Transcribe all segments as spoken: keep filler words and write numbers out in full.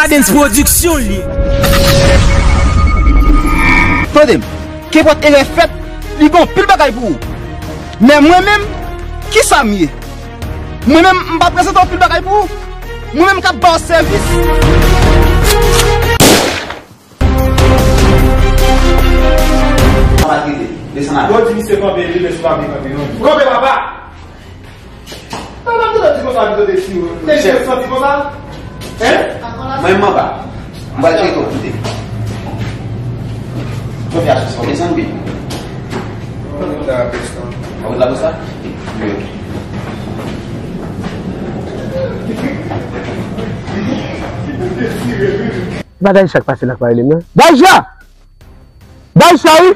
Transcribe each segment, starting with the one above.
Adens Production li ye. Tande m, kenpòt erè fèt, li gen anpil bagay pou ou. Men mwen menm, kisa m ye? Mwen menm, m pa prezante anpil bagay pou ou. Mwen menm k ap ba w sèvis. Desann la. Yo di misye kanpe, li lè sou kanpe, kanpe, non. Kanpe, papa! Papa, m te di konsa, li te di, te santi konsa? Hein? Mwen, m anba. M pral tcheke w, kite. Mwen fè asosye, mwen desann, wi. Mwen la pou sa? Wi, ok. Bagay sa k pase la k pa rele m nan. Daïcha! Daïcha, wi!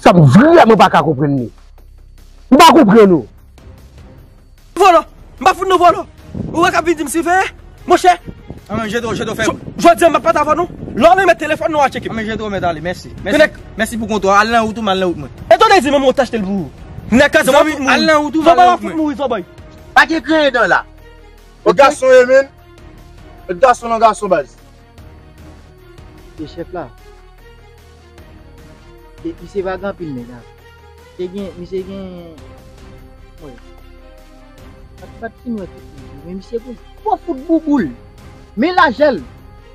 Sa m vrèman pa ka konprann li. M pa konprann ou. Vòlò! M pa fout nou vòlò! Ou wè k ap vin di m siveye? Monchè! Anmè, jete w, jete w, fè. Jodi a m ap patavan nou. Lè w renmen telefòn nou a tcheke m. Anmè, jete w, mèt ale, mèsi. Mèsi. Mèsi pou kontou a. Al nan wout ou, m al nan wout mwen. E tande di manman w t achte l pou ou. Nèg zanmi, al nan wout ou, m al nan wout mwen. Pa gen griyen dan la. Yon gason ye, men. Yon gason nan gason, baz. E chèf la. E misye pa gen anpil nèg a. Misye gen, misye gen, wè. Bat, bat fin wè tout moun. Men misye gon gwo fout bouboul. Men lajè l.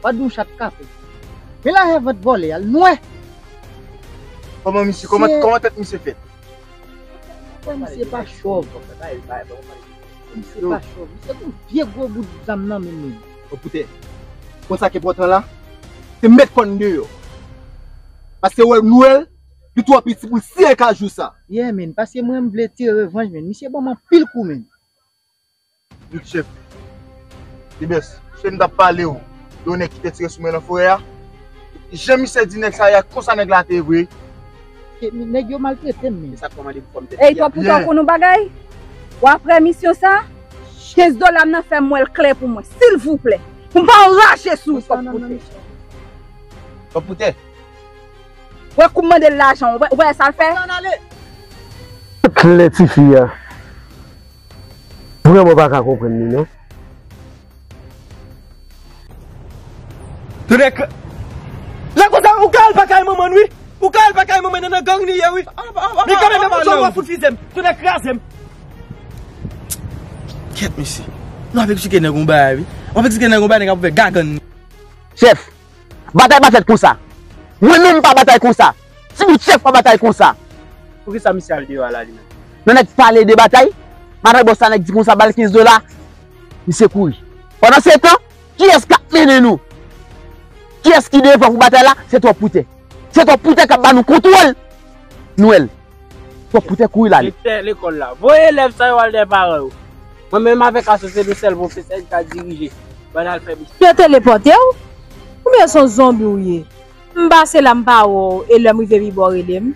Pa di yon chat kape. Men lajè vant vòlè a, l nwè. Kòman misye, kòman, kòman tèt misye fèt? Wè misye pa chòv. Misye pa chòv. Misye gon vye gwo bout zam nan men li. Bon, poutèt, konn sa k enpòtan la, se mèt kò n deyò. Paske wè, nou wè l, li twò piti pou l siye kajou sa. Yeah, men, paske mwen, m vle tire revanj, men. Misye ban m anpil kou, men. Bout chèf. Ebès, se m t ap pale w de yon nèg ki te tire sou mwen nan forè a. Jan misye di nèg sa ye a, konsa nèg la te ye vre. E, nèg yo maltrete m, men. E sa k fè w mande pou fò m tèt. Ey, Twòp Poutè, ou konn yon bagay? W ap wè misyon sa, kenz dola m nan, fè m wè l klè pou mwen, silvouplè. Pou m pa anraje sou ou, Twòp Poutè. Twòp Poutè. Wè kou m mande l lajan, w wè, w wè sa l fè? Klè tifi a. Vrèman pa ka konprann li, non. Tonnè kra-, lè konsa, ou ka al pa kay manman n, wi. Ou ka al pa kay manman n, nan gang li ye, wi. Men kanmenm, menm zòn w ap fout fize m. Tonnè kraze m. Kèt, mesye. Nou ap eksplike nèg yon bagay, wi. W ap eksplike nèg yon bagay, nèg ap fè gagann. Chèf, batay pa fèt konsa. Mwen menm m pa batay konsa. Ti bout chèf pa batay konsa. Poukisa misye al deyò a la, li menm? Nan nèg pale de batay, madanm bòs la, nèg di konsa, ba l kenz dola, misye kouri. Pandan se tan, kiyès k ap mennen nou? Kiyès ki devan pou batay la? Se Twòp Poutè. Se Twòp Poutè k ap ba nou kontwòl. Nou wè l. Twòp Poutè kouri l ale. Direktè lekòl la. Voye elèv sa yo al dèyè paran yo. Mwen menm avèk asosye nou sèl pwofesè ki ka dirije. Ban n al fè misyon. Yo telepòte w? Oubyen se yon zonbi w ye? M pase la, m pa wè w, e lè m rive pi ba w rele m.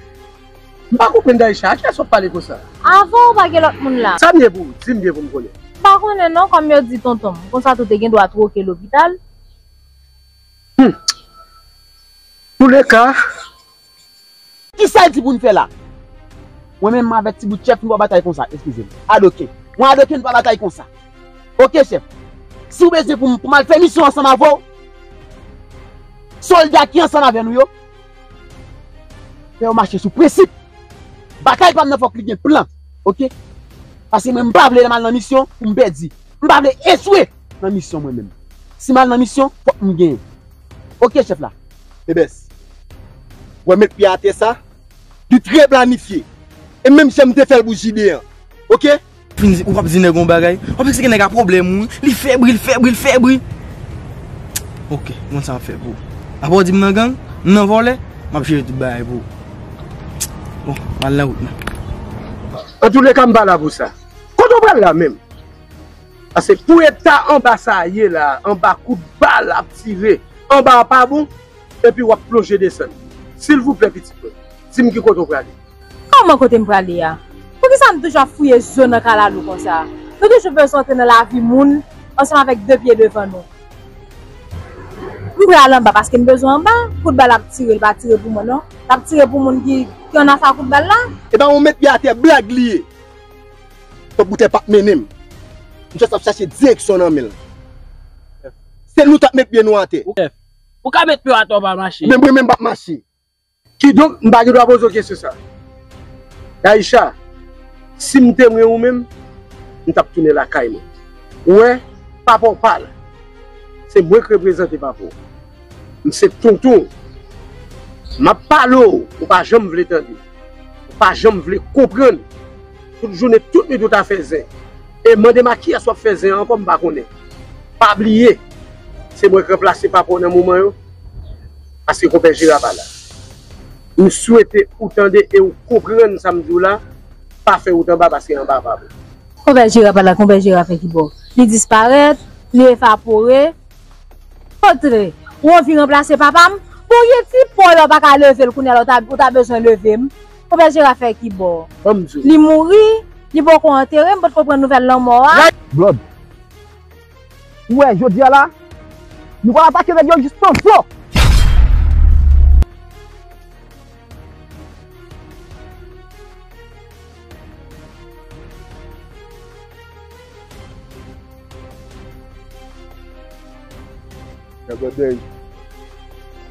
M pa konprann Daïcha, a kiyès w ap pale konsa? Avè w pa gen lòt moun la. Sa m ye pou ou? Di m byen pou m konnen. M pa konnen non, kòm yo di tonton m. Konsa tou te gen dwa twoke lopital. Hmm. Touleka. Kisa l di pou n fè la? Mwen menm, m avèk ti bout chèf, nou pa batay konsa, eskize m. Adoke. Mwen adoke, nou pa batay konsa. Oke, chèf. Si w bezwen pou m, pou m al fè misyon ansanm avè w, sòlda ki ansanm avè nou yo, fè yo mache sou prensip. Batay pa m nan fòk li gen plan. Oke? Paske mwen, m pa vle lè m al nan misyon pou m pèdi. M pa vle echwe nan misyon mwen menm. Si m al nan misyon, fòk m genyen. Oke, chèf la. Ebès, w wè met pye atè sa, li trè planifye. E menm jan m te fè l pou J D an. Oke? Fin di, ou p ap di nèg yon bagay. W ap eksplike nèg a pwoblèm ou. Li fè bri, li fè bri, li fè bri. Oke, m konn sa m ap fè pou ou. Apa w di m nan gang, m nan vòlè, m ap jere tout bagay pou ou. Bon, m al nan wout mwen. Antouleka, m pa la pou sa. Kote w pral la menm? Paske pou eta anba sa a ye la, anba kout bal ap tire, anba a pa bon, epi w ap plonje desann. Silvouplè, pitit mwen, di m ki kote w prale. Kòman kote m prale a? Poukisa n toujou ap fouye zo nan kalalou konsa? Nou toujou bezwen antre nan lavi moun ansanm avèk de pye devan nou. M prale anba paske m bezwen anba. Kout bal ap tire, l pa tire pou mwen non. L ap tire pou moun ki, ki annafè kout bal la. E pa yon met pye atè blag li ye. Twòp Poutè p ap mennen m. M jis ap chache direksyon nan men l. Se nou t ap met pye nou atè. Ou ka met pye w atè, w pa mache. Men mwen menm m p ap mache. Kidonk, m pa gen dwa poze w kesyon sa. Daïcha, si m te renmen ou menm, m t ap tounen lakay mwen. Ou wè, papa w pa la. Se mwen k reprezante papa w. M se tonton w. M ap pale w, ou pa janm vle tande. Ou pa janm vle konprann. Tout jounen, tout nuit, ou ta fè zen. E mande m a kiyès w ap fè zen an ankò, m pa konnen. Pa bliye, se mwen k ranplase papa w nan moman yo, paske konpè Jera pa la. M swete ou tande e ou konprann sa m di w la, pa fè wout anba paske anba pa bon. Konpè Jera pa la, konpè Jera fè kibò? Li disparèt, li evapore. Antre, ou anvi ranplase papa m? Bon, gen ti pò la w pa ka leve l kounye a la, ou ta, ou ta bezwen leve m. Konpè Jera fè kibò? Ban m di w. Li mouri, li poko antere, m potko pran nouvèl lanmò a. Blood. Ou wè, jodi a la, nou pral atake nèg yo jis nan zo. Gabadèy,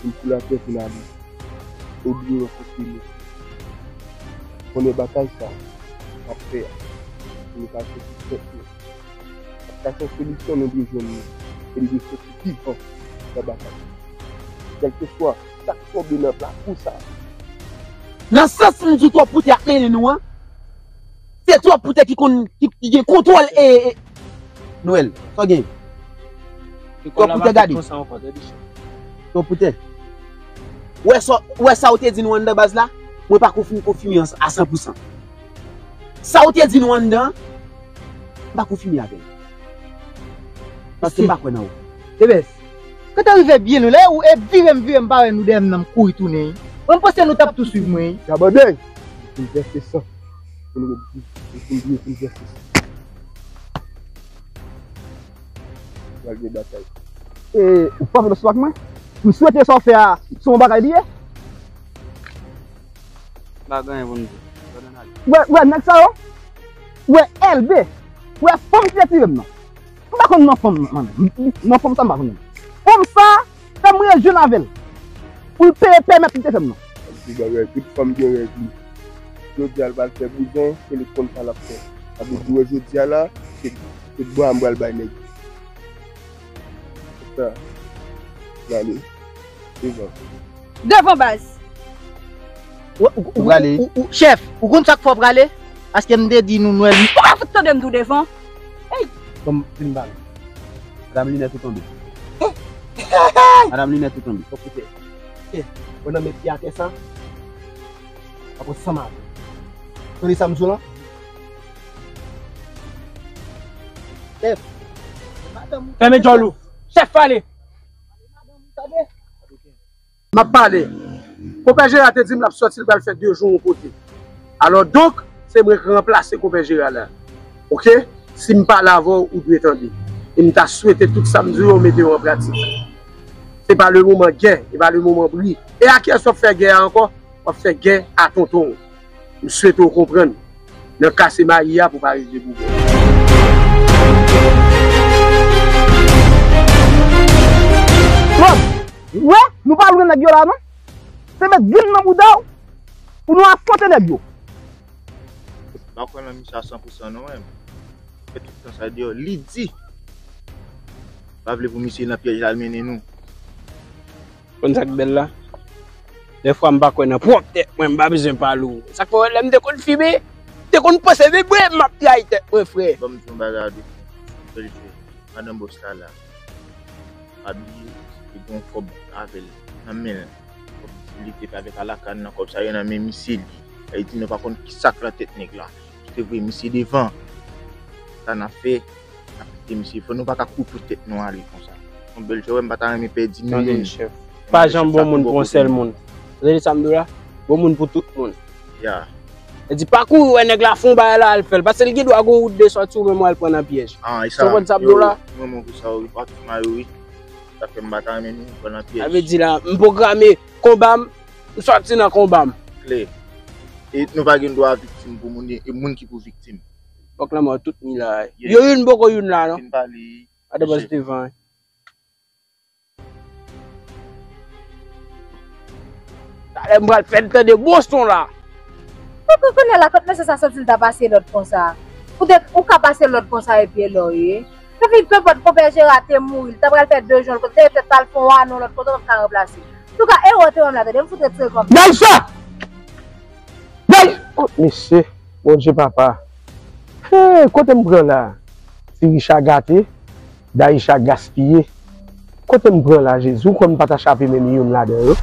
moun pou latè fin ale. Oblije ranfòse nou. Konnen batay sa, n ap fè a, pou nou ka soti tèt nou. Sa se yon solisyon nou dwe jwenn li. E li dwe soti vivan nan batay. Kèlkeswa sa k tonbe nan lakou sa. Nan sans m di w twòp poutè ap mennen nou an, se twòp poutè ki konn, ki, ki gen kontwòl e, e, Nwèl, sa w gen? Twòp poutè gade. Twòp poutè. Ou wè sa, ou wè sa ou te di nou anndan baz la? Mwen pa konfime, konfime an a san pou san. Sa ou te di nou anndan an, m pa konfime avè l. Paske m pa kwè nan ou. Tebès, kote rive byen nou, lè ou e vire m, vire m pa wè nou dèyè m nan m kouri tounen. Mwen m panse nou t ap tou swiv mwen. Gabadèy, m vèse san. Pou nou di, pou nou di, pou nou vèse san. Pral gen batay. E, ou pa vle sou ak mwen? M swete sa w fè a, se yon bagay li ye. M pa gen anyen pou m di. Wè, wè, nèg sa yo. Wè, L B. Wè, fanm ki retire m nan. M pa konn non fanm nan, man. Non fanm sa, m pa konn non. Fanm sa, fè m rejwenn avè l. Pou l peye pèmèt li te fè m nan. Tout bagay, tout fanm gen règ li. Jodi a, l pral fè bouzen, se li k konn sa l ap fè. Sa vle di, wè, jodi a la, se, se bwa m pral bay nèg. Sa, m ale. Devan. Devan baz. Ou, ou, ou, ou, ou, chèf, ou konn sa k fè w prale? Paske m te di nou nwèl. Ou pa fout tande m tou devan. Ey! Bon, fin pale. Madanm linèt ou tonbe. Madanm linèt ou tonbe. Bon, koute. Ou nan met pye atè sa. Apre san mal. Tande sa m di w lan? Chèf. Fèmen djòl ou. Chèf, pale. M ap pale. Konpè Jera te di m l ap sòti, l pral fè de jou yon kote. Alò donk, se mwen k ranplase konpè Jera la. Oke? Si m pale avè w, ou dwe tande. E m ta swete tout sa m di w yo, ou mete yo an pratik. Se pa le moman gè, e pa le moman bri. E a kiyès w ap fè gè a ankò? W ap fè gè a tonton w. M swete w konprann. Nan kase mayi a pou pa regle bougon. Klòd, ou wè, nou pa lwen nèg yo la non. Se met grenn nan bouda w pou nou afwonte nèg yo. M pa kwè nan misye a san pou san non, menm. Fè tout tan sa deyò, li di. Pa vle pou misye nan pyèj la, l mennen nou. Konn sa k bèl la? Dèfwa m pa kwè nan pwòp tèt mwen, m pa bezwen pale w. Sa k fè w wè lè m te konn fimen, m te konn panse se mwen m ap trayi tèt mwen, frè. Ban m di yon bagay a de bèl jwèt. Madan bòs la la. Pa bliye, li gen yon kòb avè l nan men l. Kòb li te fè avèk Alakan nan, kòb sa yo nan men misye li. Sa vle di nou pa konn kisa k nan tèt nèg la. Kite voye misye devan. Sa n ap fè, n ap kite misye. Fò nou pa ka kouri pou tèt nou ale konsa. Yon bèl jwèt, m pa ta renmen pèdi ni youn. Tande, chèf. Pa janm bon moun pou yon sèl moun. Tande sa m di w la? Bon moun pou tout moun. Ya. E di pa kouri wè nèg la fè yon bagay la al fè l. Paske l gen dwa gon wout de sòti ou menm w al pran nan pyèj. Ah, e sa. Ou konprann sa m di w la? Mwen, mwen, pou sa, wi, pa tout mayo, wi. Sa fè m pa ta renmen nou pran nan pyèj. Sa vle di la, m pwograme konba m, m sòti nan konba m. Klè. E nou pa gen dwa viktim pou moun, e moun ki pou viktim. Fòk lanmò tout ni la. Yo youn poko youn la, non? Fin pale. Gade bòs devan. Alè m pral fè l tande bon son la. Ou konnen la, kot mesye sa soti l ta pase lòd konsa. Ou te, ou ka pase lòd konsa epi e lò ye. Epi, penpòt, konpè Jera te mouri, li ta pral fè de jou lòt kote, te tèt al fon wa non lòt kote, w ap ka ranplase. Touka, e ou te wè m la, tande, m fout retire kòm. Daïcha! Daï! Oh, mesye, Bondye papa. Hey, kote m pran la? Ti Richa gate, Daïcha gaspiye. Kote m pran la, Jezi? Ou kwè m pa ta chape menm youn ladan yo?